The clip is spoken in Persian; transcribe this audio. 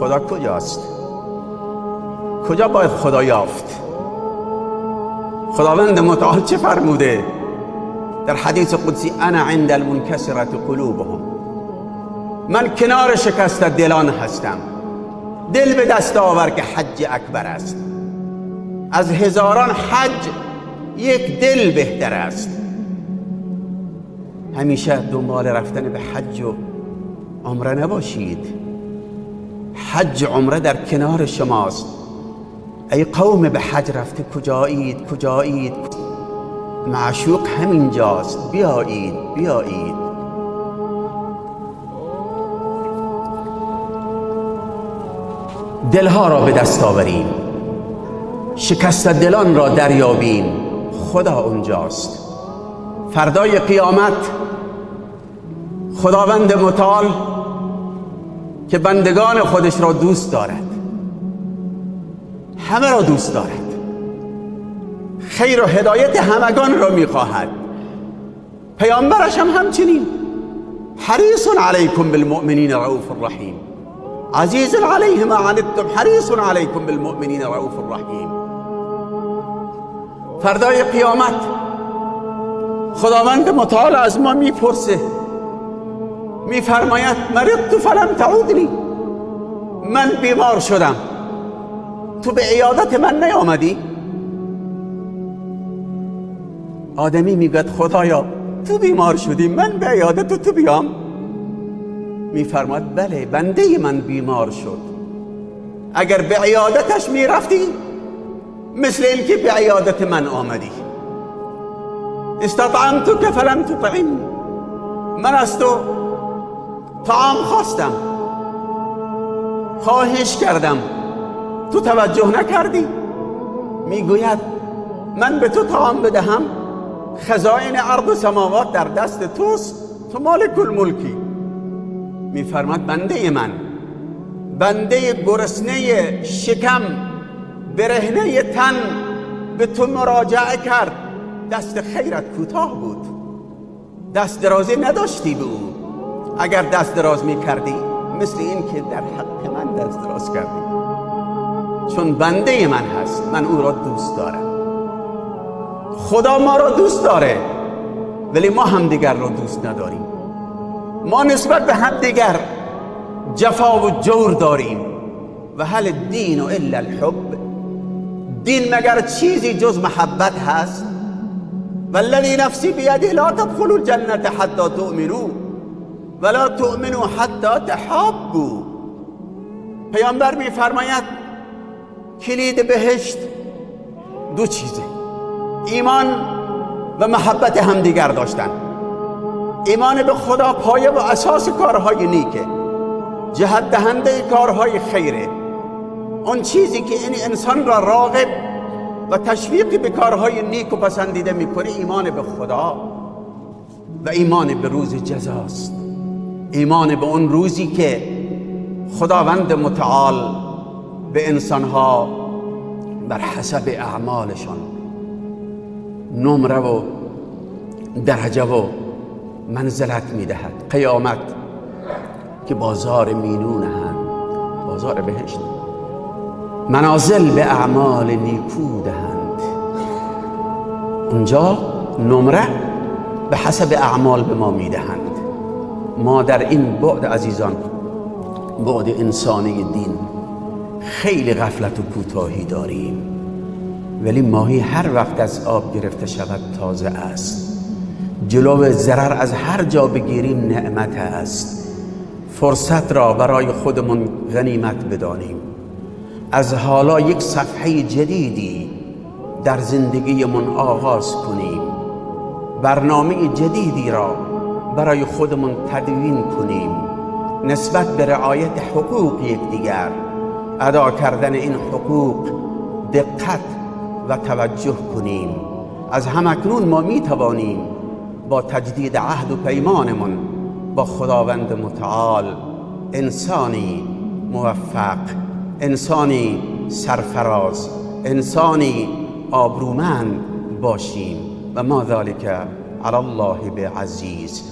خدا کجاست؟ کجا باید خدا یافت؟ خداوند متعال چه فرموده در حدیث قدسی؟ انا عند المنکسرة قلوبهم، من کنار شکست دلان هستم. دل به دست آور که حج اکبر است. از هزاران حج یک دل بهتر است. همیشه دنبال رفتن به حج و عمره نباشید. حج عمره در کنار شماست. ای قوم به حج رفته کجایید؟ کجایید؟ معشوق همینجاست، بیایید بیایید. دلها را به دست آوریم، شکست دلان را دریابیم. خدا اونجاست. فردای قیامت خداوند متعال که بندگان خودش را دوست دارد، همه را دوست دارد، خیر و هدایت همگان را میخواهد، پیامبرش هم همچنین، حریص علیکم بالمؤمنین رؤوف الرحیم، عزیز علیه ما عنتم حریص علیکم بالمؤمنین رؤوف الرحیم. فردای قیامت خداوند متعال از ما میپرسه، میفرماید مرضت فلم تعودنی، من بیمار شدم، تو به عیادت من نیامدی؟ آدمی میگوید خدایا تو بیمار شدی، من به عیادت تو بیام؟ میفرماد بله، بنده من بیمار شد، اگر به عیادتش میرفتی مثل اینکه به عیادت من آمدی. استطعمتک فلم تطعمنی، من از تو طعام خواستم، خواهش کردم، تو توجه نکردی. میگوید من به تو طعام بدهم، خزائن ارض و سماوات در دست توست، تو مالک الملکی. میفرماد بنده من، بنده گرسنه شکم برهنه تن به تو مراجعه کرد، دست خیرت کوتاه بود، دست درازی نداشتی به او. اگر دست دراز میکردی مثل این که در حق من دست دراز کردی، چون بنده من هست، من او را دوست دارم. خدا ما را دوست داره، ولی ما هم دیگر را دوست نداریم. ما نسبت به هم دیگر جفا و جور داریم. و هل الدین الا الحب، دین مگر چیزی جز محبت هست؟ والذی نفسی بیده لا تدخلوا الجنة حتی تؤمنوا ولا تؤمنوا حتی تحابوا. پیامبر میفرماید کلید بهشت دو چیزه، ایمان و محبت همدیگر داشتن. ایمان به خدا پایه و اساس کارهای نیکه، جهت دهنده کارهای خیره، اون چیزی که این انسان را راغب و تشویقی به کارهای نیک و پسندیده میکنه ایمان به خدا و ایمان به روز جزاست، ایمان به اون روزی که خداوند متعال به انسانها بر حسب اعمالشان نمره و درجه و منزلت میدهد. قیامت که بازار مینون هم، بازار بهشت، منازل به اعمال نیکو دهند. اونجا نمره به حسب اعمال به ما میدهند. ما در این بعد عزیزان، بعد انسانی دین، خیلی غفلت و کوتاهی داریم، ولی ماهی هر وقت از آب گرفته شود تازه است. جلو ضرر از هر جا بگیریم نعمت است. فرصت را برای خودمون غنیمت بدانیم. از حالا یک صفحه جدیدی در زندگیمون آغاز کنیم، برنامه جدیدی را برای خودمون تدوین کنیم نسبت به رعایت حقوق یکدیگر، ادا کردن این حقوق دقت و توجه کنیم. از همکنون ما می توانیم با تجدید عهد و پیمانمون با خداوند متعال انسانی موفق، انسانی سرفراز، انسانی آبرومند باشیم. و ما ذلك علی الله بعزیز.